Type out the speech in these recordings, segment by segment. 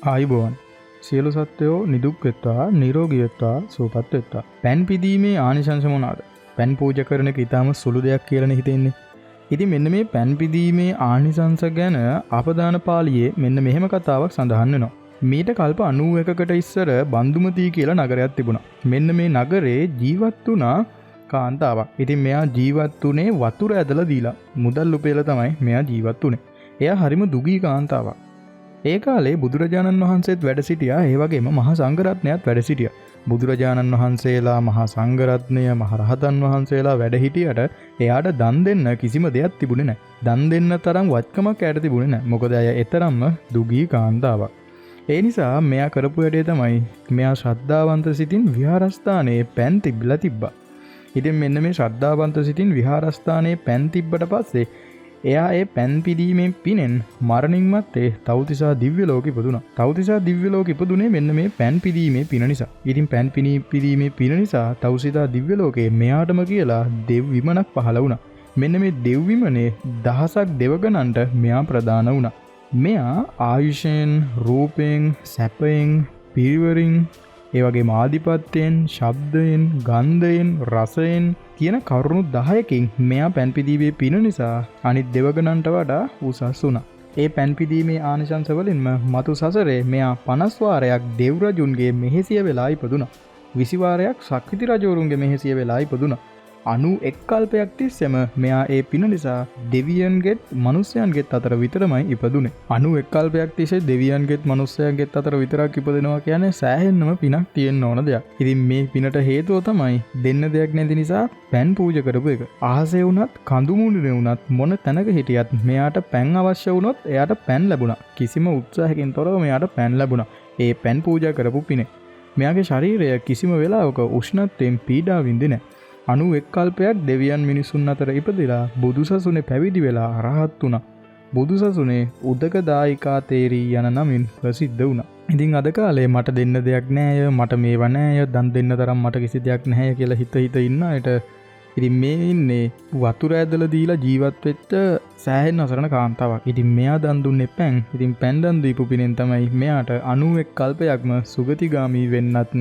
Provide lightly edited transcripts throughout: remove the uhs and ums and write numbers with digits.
ආයුබෝවන්. සියලු සත්වයෝ නිදුක් වෙත්වා, නිරෝගී වෙත්වා, සුවපත් වෙත්වා. පැන් පිදීමේ ආනිශංස මොනවාද? පැන් පූජා කරන එක ඊටාම සුළු දෙයක් කියලානේ හිතෙන්නේ. ඉතින් මෙන්න මේ පැන් පිදීමේ ආනිශංස ගැන අපදාන පාළියේ මෙන්න මෙහෙම කතාවක් සඳහන් වෙනවා. මීට කල්ප 91කට ඉස්සර බන්දුමති කියලා නගරයක් තිබුණා. මෙන්න මේ නගරේ ජීවත් වුණා කාන්තාවක්. ඉතින් මෙයා ජීවත් වුණේ වතුර ඇදලා දීලා. මුදල් උපයලා තමයි මෙයා ජීවත් වුණේ. එයා හරිම දුගී කාන්තාවක්. ඒ කාලේ බුදුරජාණන් වහන්සේත් වැඩ සිටියා. ඒ වගේම මහා සංඝරත්නයත් වැඩ සිටියා. බුදුරජාණන් වහන්සේලා, මහා සංඝරත්නය, මහ රහතන් වහන්සේලා වැඩ හිටියට එයාට දන් දෙන්න කිසිම දෙයක් තිබුණේ නැහැ. දන් දෙන්න තරම් වත්කමක් එයාට තිබුණේ නැහැ. මොකද ඇය එතරම්ම දුගී කාන්තාවක්. ඒ නිසා මෙයා කරපු වැඩේ තමයි මෙයා ශ්‍රද්ධාවන්ත සිතින් විහාරස්ථානයේ පැන් තිබිලා තිබ්බා. ඉතින් මෙන්න මේ ශ්‍රද්ධාවන්ත සිතින් විහාරස්ථානයේ පැන් තිබ්බට පස්සේ එයා ඒ පැන් පිදීමෙන් පිනෙන් මරණින් මත්තේ තව්තිසා දිව්‍ය ලෝකෙ ඉපදුනා. තව්තිසා දිව්‍ය ලෝකෙ ඉපදුනේ මෙන්න මේ පැන් පිදීමේ පින නිසා. ඉතින් පැන් පිදීමේ පින නිසා තව්සිතා දිව්‍ය ලෝකේ මෙයාටම කියලා දෙව් විමනක් පහළ වුණා. මෙන්න මේ දෙව් විමනේ දහසක් දෙවගණන්ට මෙයා ප්‍රදාන වුණා. මෙයා ආයුෂයෙන්, රූපයෙන්, සැපයෙන්, පිරිවරින්, ඒ වගේම ආධිපත්‍යයෙන්, ශබ්දයෙන්, ගන්ධයෙන්, රසයෙන් කියන කරුණු 10කින් මෙයා පැන් පිදීමේ පින නිසා අනිත් දෙවගණන්ට වඩා උසස් වුණා. ඒ පැන් පිදීමේ ආනිශංස වලින්ම මතු සසරේ මෙයා 50 වාරයක් දෙව් රජුන්ගේ මෙහෙසිය වෙලා ඉපදුනා. 20 වාරයක් සක්විති රජවරුන්ගේ මෙහෙසිය වෙලා ඉපදුනා. 91 කල්පයක් තිස්සෙම මෙයා ඒ පින නිසා දෙවියන්ගෙත් මනුස්සයන්ගෙත් අතර විතරමයි ඉපදුනේ. 91 කල්පයක් තිස්සේ දෙවියන්ගෙත් මනුස්සයන්ගෙත් අතර විතරක් ඉපදෙනවා කියන්නේ සෑහෙන්නම පිනක් තියෙන්න ඕන දෙයක්. ඉතින් මේ පිනට හේතුව තමයි දෙන්න දෙයක් නැති නිසා පැන් පූජා කරපු එක. අහසේ වුණත් කඳු මුදුනේ වුණත් මොන තැනක හිටියත් මෙයාට පැන් අවශ්‍ය වුණොත් එයාට පැන් ලැබුණා. කිසිම උත්සාහයකින් තොරව මෙයාට පැන් ලැබුණා. ඒ පැන් පූජා කරපු පිනේ. මෙයාගේ ශරීරය කිසිම වෙලාවක උෂ්ණත්වයෙන් පීඩා විඳින්නේ නැහැ. 91 කල්පයක් දෙවියන් මිනිසුන් අතර ඉපදිලා බුදුසසුනේ පැවිදි වෙලා රහත් වුණා. බුදුසසුනේ උදක දායිකා තේරී යන නමින් ප්‍රසිද්ධ වුණා. ඉතින් අද කාලේ මට දෙන්න දෙයක් නෑය, මට මේවා නෑය, දන් දෙන්න තරම් මට කිසි දෙයක් නැහැ කියලා හිත හිත ඉන්න අයට ඉතින් මේ ඉන්නේ වතුර ඇදලා දීලා ජීවත් වෙච්ච සෑහෙන අසරණ කාන්තාවක්. ඉතින් මෙයා දන් දුන්නේ පැන්. ඉතින් පැන් දන් දීපු පිනෙන් තමයි මෙයාට 91 කල්පයක්ම සුගතිගාමී වෙන්නත්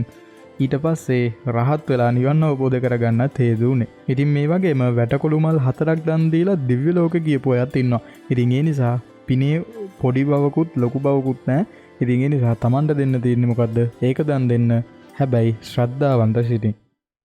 ඊට පස්සේ රහත් වෙලා නිවන් අවබෝධ කරගන්නත් හේතු වුණේ. ඉතින් මේ වගේම වැටකොළු මල් 4ක් දන් දීලා දිව්‍ය ලෝකෙ ගියපු අයත් ඉන්නවා. ඉතින් ඒ නිසා පිනේ පොඩි බවකුත් ලොකු බවකුත් නැහැ. ඉතින් ඒ නිසා Tamanට දෙන්න තියෙන්නේ මොකද්ද? ඒක දන් දෙන්න. හැබැයි ශ්‍රද්ධාවන්ත සිතින්.